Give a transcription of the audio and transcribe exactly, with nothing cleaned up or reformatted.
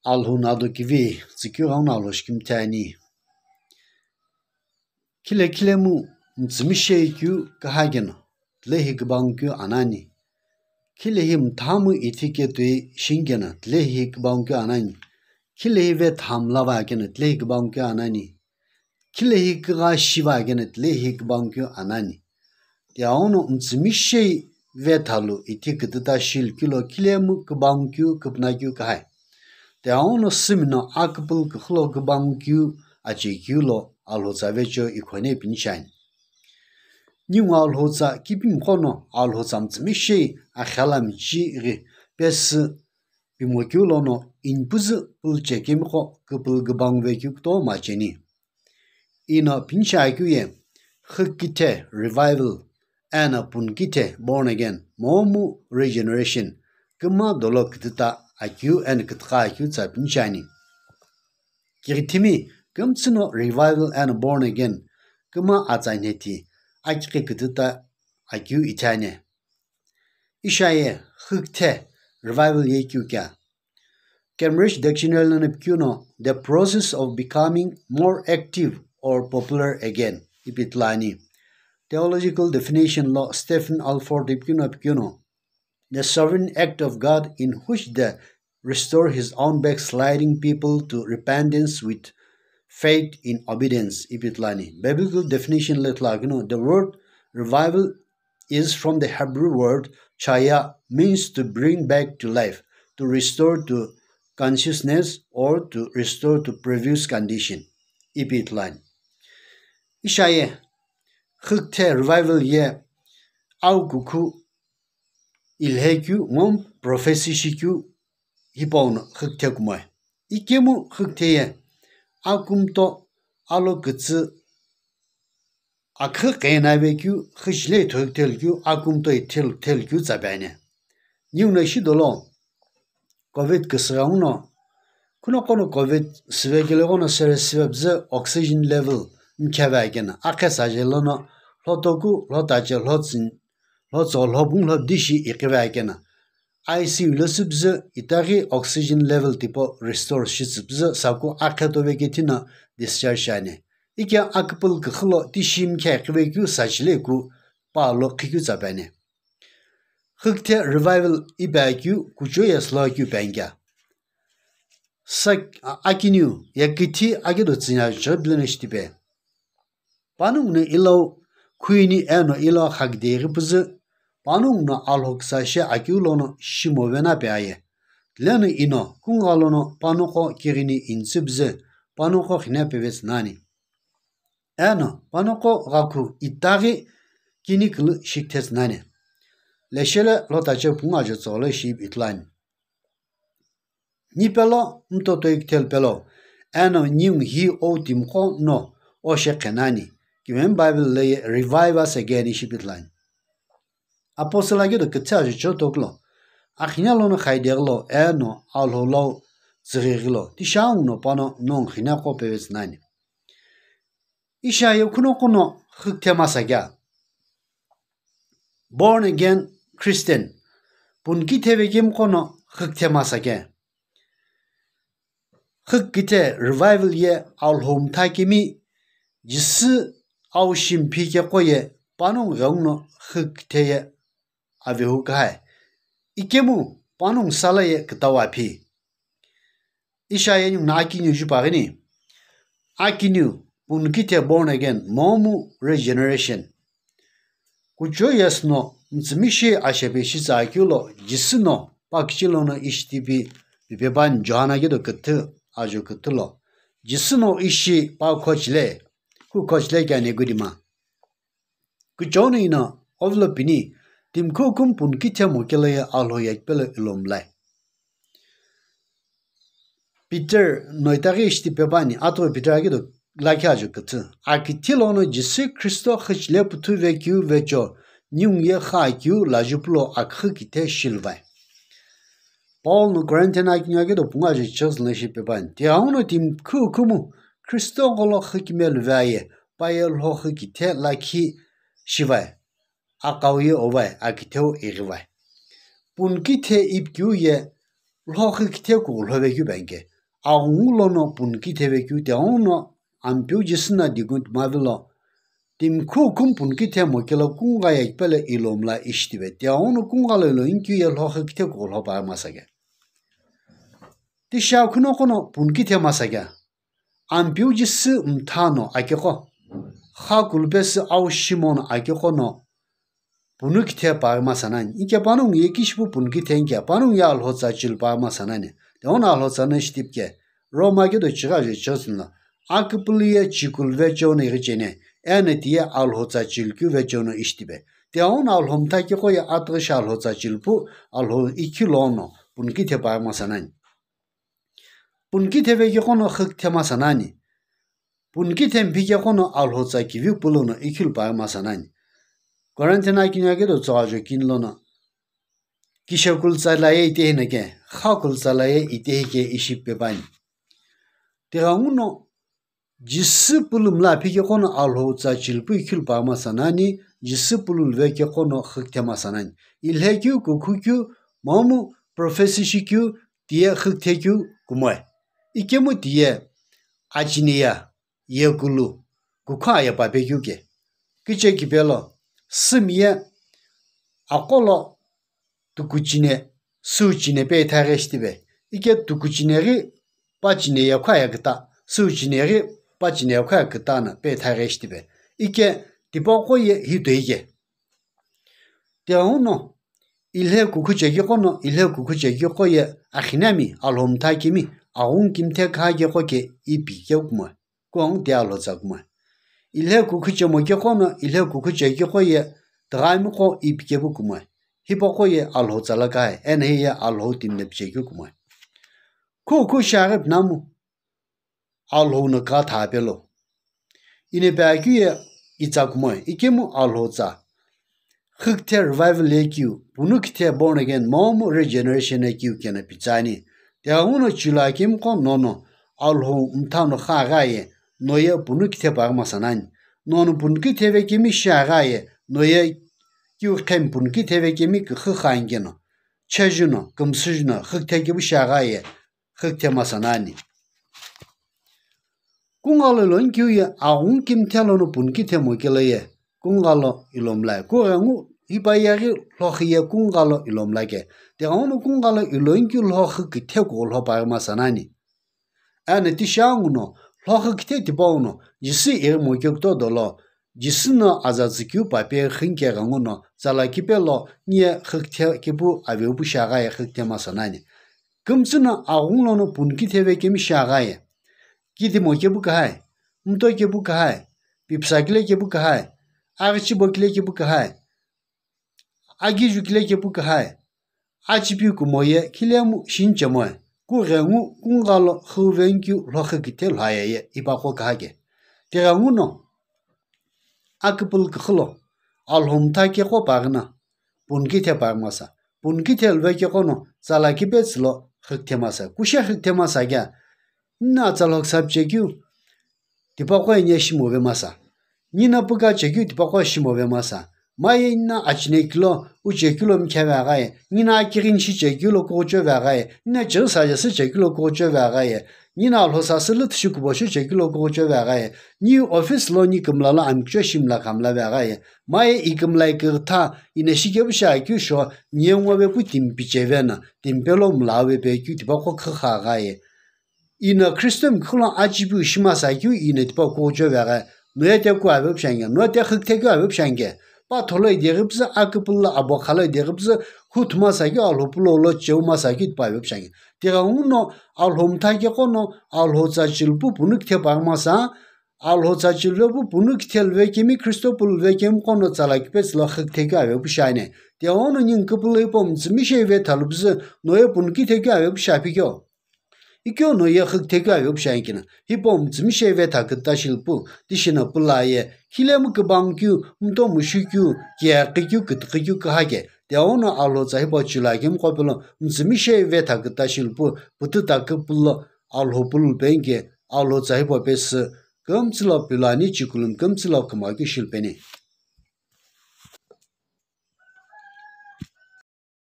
Alhou no ado kivi tsükeu ghenguno Alhou shikimthi ani. Khile khilemu mütsümishei keu küha keno, tilehi kübau keu anani. Khilehi müthamu ithi ketoi shini keno, tilehi kübau keu anani. Khilehi vetha mlava keno, tilehi kübau keu anani. Khilehi kügha shiva keno, tilehi kübau keu anani. Tighenguno mütsümishei vetha lo ithi kütüta shilu keu lo khilemu kübau keu küpuna keu kühai. Tighenguno sümino aküpülü küxü lo kübau keu ache keu lo Alhou tsa vecheo ikhone pini shiani. Ningu Alhou tsa kipimi qo no Alhou tsa mütsümishei akhialamichi ghi pesü pimo keu lono inipüzü pülü chekemiqo küpülü kübau vekeu kutomo acheni. Eno pini shiakeu ye, xükithe, revival, eno punikithe, born again, momu regeneration, küma dolo kütüta akeu eno kütüqa akeu tsa pini shiani. Kighithimi kümtsü no revival eno born again, küma atsa nhethi, akiqi kütüta akeu ithi ani. Ishiaye, xükithe, revival ye keu kea. Cambridge Dictionary lono pikeu no, the process of becoming more active or popular again, ipi ithulu ani. Theological definition lo Stephen Halford ipi keu no pikeu no, the sovereign act of God in which the restore his own backsliding people to repentance with faith in obedience, ipi ithulu ani. Biblical definition lo ithulu keu no, the word revival is from the Hebrew word chaya, means to bring back to life, to restore to consciousness, or to restore to previous condition. Ipi ithulu ani. Ishiaye, xükithe revival ye, au kukhu ilhekeu, mom prophecy shikeu, hipau no xükithe kumoe. Ikemu xükithe ye, akumto alo kütsü akhü qena vekeu, xüchile ithulu keu, akumto ithulu keu tsa pe ani. Ninguno ishi dolo, covid küsü ghenguno, kunoqo no covid süvekelo ghono sere süve püzü oxygen level mkheve akeno, akhe saje lono, lhotoku, lhotache, lhotsü, lhotso, lhobung, lhobdishi iqive akeno, I C U lo süpüzü itaghi oxygen level tipau restore shitsü püzü saku akhe tovekeu ithino discharge shiani. Ike aküpülü küxü lo tishi mkhe iqive keu sachile ku pa lo qhikeu tsa pe ani. Xükithe revival ipi akeu kuchou ye slow akeu pe ani kea. Sa akiniu ye kithi akedo tsünya chobile no shitipe. Panongu no ilau khuini eno ilau khakide ighi püzü, panongu no Alhou küsa she akeu lono shimo vena pe aye. Tileno ino kungha lono panoqo kighini initsü püzü, panoqo khine pevetsü nani. Eno panoqo ghakhu itaghi kini külü shikithetsü nani. Leshele lhotache pungu ajo tsügholo ishi ithulu ani. Ni pelo, mtotoi kithelu pelo, eno ningu hi ou timiqo no oshe qhenani, Kimemi Bible lo ye revive us again ishi ithulu ani. Apostle akedo küthü ajocho toku lo, akhine lono khaideghi lo, eno Alhou lau tsüghighi lo, tishi angu no pano nongu khine qo pevetsü nani. Ishiaye kunoqo no xükithe masa kea. Born again Christian, punikithe vekemiqo no xükithe masa kea. Xükithe revival ye Alhou mtha kemi, Jisü au shimpi keqo ye panongu ghenguno xükithe ye avehu kühai. Ikemu panongu sala ye kütau aphi. Ishiaye ninguno akiniu jupa ghini. Akiniu, punikithe born again, momu regeneration. Kuchou ye süno, mütsümishei ashepe shitsü akeu lo, Jisü no, pa kichi lono ishi tipi, pipe püani John akedo küthü, ajo küthü lo. Jisü no ishi pa khochile, ku khochile kea Nikodima. Kuchou no ino, ovilo pini, timi khukumu punikithe mo kelo ye Alhou ye kipelo ilo mlai. Peter no itaghi ishi tipe püani, atughu Peter akedo lakhi ajo küthü. Akithi lono Jisü Kristo xüchile püthü vekeu vecho, ningu ye xü akeu lajupu lo aküxü kithe shilu vai. Paul no Corinthian akiniu akedo pungu ajo church lo ishi pe püani. Tighenguno timi khukumu Kristo gholo xü kimelu vaye, pa ye lho xü kithe lakhi shivai. Aqau ye ovai, akitheu ighivai. Punikithe ipikeu ye lho xü kithe ku lhove keu banke. aghungu lono punukithe vekeu, tighenguno Ampeu Jisü no digun timi vilo, timi khukhu punukithe mokelo kungha ye kipelo ilo mla ishi tipe. Tighenguno kungha lo ilo inikeu ye lhokhu kithe kuko lho paghi masa ke. Tishi akhuno qono punukithe masa ke. Ampeu Jisü mtha no akeqo, xakulu pesü au shimono akeqo no punukithe paghi masa nani. Ike panongu ye kishipu punukithe inike, panongu ye Alhou tsa chilu paghi masa nani. Tighenguno Alhou tsa no ishi tipe ke. Roma kedo chighi ajo chighi tsüni lo, akipulu ye chikulu vecheo no ighi cheni, eno tiye Alhou tsa chilu keu vecheo no ishi tipe. Tighenguno Alhou mtha akeqo ye atughu shi Alhou tsa chilu pu, Alhou ikhiu lono punukithe paghi masa nani. Punukithe vekeu qono xükithe masa nani. Punukithe mphikeu qono Alhou tsa kiviu pulu no ikhilu paghi masa nani. Korinthian akiniu akedo tsügha ajo kini lono, kishekulu tsa la ye itehi no ke, xakulu tsa la ye itehi ke ishi pe püani. Tighenguno Jisü pulu mla phikeu qono Alhou tsa chilu pu ikhilu paghi masa nani, Jisü pulu vekeu qono xükithe masa nani. Ilhekeu, kukhukeu, momu prophecy shikeu, tiye xükithe keu kumoe. Ikemu tiye achine ye, yekulu, kukhu aye pa pekeu ke. Kiche kipelo, sümi ye, aqo lo tukuchine, süuchine pe ithaghi ishi tipe. Ike tukuchine ghi pachine ye khuaye küta, süuchine ghi pachine ye khuaye küta no pe ithaghi ishi tipe. Ike tipaqo ye hi toi ke. Tighenguno ilhe kukhu chekeu qono, ilhe kukhu chekeu qo ye aghinami, Alhou mtha kemi, aghungu kimthe kha keqo ke ipi keu kumoe. Kungu tiye Alhou tsa kumoe. Ilhe kukhu chemo keqo no, ilhe kukhu chekeu qo ye tighami qo ipi kepu kumoe. Hipaqo ye Alhou tsa la kahai, eno hiye Alhou timi no pichekeu kumoe. Khukhu shiaghi pinamu, Alhou no kha tha pelo. Ino pi akeu ye itsa kumoe, ikemu Alhou tsa. Xükithe revival ye keu, punukithe born again, momu regeneration ye keu keno pitsüani. Tighenguno chilu akemu qo nono, Alhou mtha no xaghi aye, no ye punukithe paghi masa nani. Nono punukithe vekemi shiaghi aye, no ye keu qhemi punukithe vekemi küxü xaani keno. Cheju no, kümsüju no, xükithe kepu shiaghi aye, xükithe masa nani. Kungha lo ilo inikeu ye aghungu kimthe lono punukithe mokelo ye, kungha lo ilo mlae. Kughengu hipa yeghi lhokhu ye kungha lo ilo mla ke. Tighenguno kungha lo ilo inikeu lhokhu kithe kuko lho paghi masa nani. Eno tishi anguno, lhokhu kithe tipau no, Jisü ighi mokeu kutomo dolo, Jisü no azatsü keu pape xinike ghenguno, tsala kipelo, niye xükithe kepu avepu shiaghi aye xükithe masa nani. Kümtsü no aghungu lono punukithe vekemi shiaghi aye. Kidimo kepu kahai, mto kepu kahai, pipsa kile kepu kahai, aghichibo kile kepu kahai, agiju kile kepu kahai, achipiu kumo ye khilemu shinichemoe, kughengu kungha lo xüveni keu lhokhu kithe lho aye ye ipaqo kaha ke. Tighenguno akipulu küxü lo, Alhou mtha keqo paghi no, punukithe paghi masa, punukithe luve keqo no, tsala kipetsü lo xükithe masa, kushe xükithe masa kea, nina atsa lhoksa pichekeu, tipaqo ye niye shimove masa. Nina puka chekeu tipaqo shimove masa. Maye nina achine kilo, uche kilo mkhave aghaye. Nina akighi nishi chekeu lo kughuchove aghaye. Nina chighi sajasü chekeu lo kughuchove aghaye. Nina Alhou sasü lüthishi kubo shi chekeu lo kughuchove aghaye. Ni office lo ni kümla lo amkicho shi mla khamlave aghaye. Maye ikümla iküghi tha, ino shikepu shi akeu sho, niye ngove pu timi picheve no, timi pelo mlave pe keu tipaqo khüxü aghaye. Ino Kristo mkhu lo achipiu shimasa keu ino tipau kughuchove aghaye, no ye te ku avepu shi ani ke, no ye te xükithe keu avepu shi ani ke. Patho lo ideghi püzü, akipulu lo abokha lo ideghi püzü, hu thumasa keu, Alhou pulo lo cheu masa keu tipau avepu shi ani ke. Tighenguno Alhou mtha keqo no, Alhou tsa chilu pu punukithe paghi masa, Alhou tsa chilu pu punukithe luve kemi, Kristo pulu luve kemi qono tsala kipetsü lo xükithe keu avepu shi ani. Tighenguno ningu kipulu hipau mütsümishei vetha lu püzü, no ye punukithe keu avepu shi api keu. Ikeu no ye xükithe keu avepu shi ani keno, hipau mütsümishei vetha küta shilu pu, tishi no pula ye, khilemu kübang keu, mto müshu keu, kiaqi keu, kütüqü keu kaha ke, tighenguno Alhou tsa hipau chilu akemu qo pelo, mütsümishei vetha küta shilu pu, pütü ta kipulu lo, Alhou pulu lupe ani ke, Alhou tsa hipau pesü, kümtsü lo pilo ani, chikulumi kümtsü lo kümau keu shilu peni.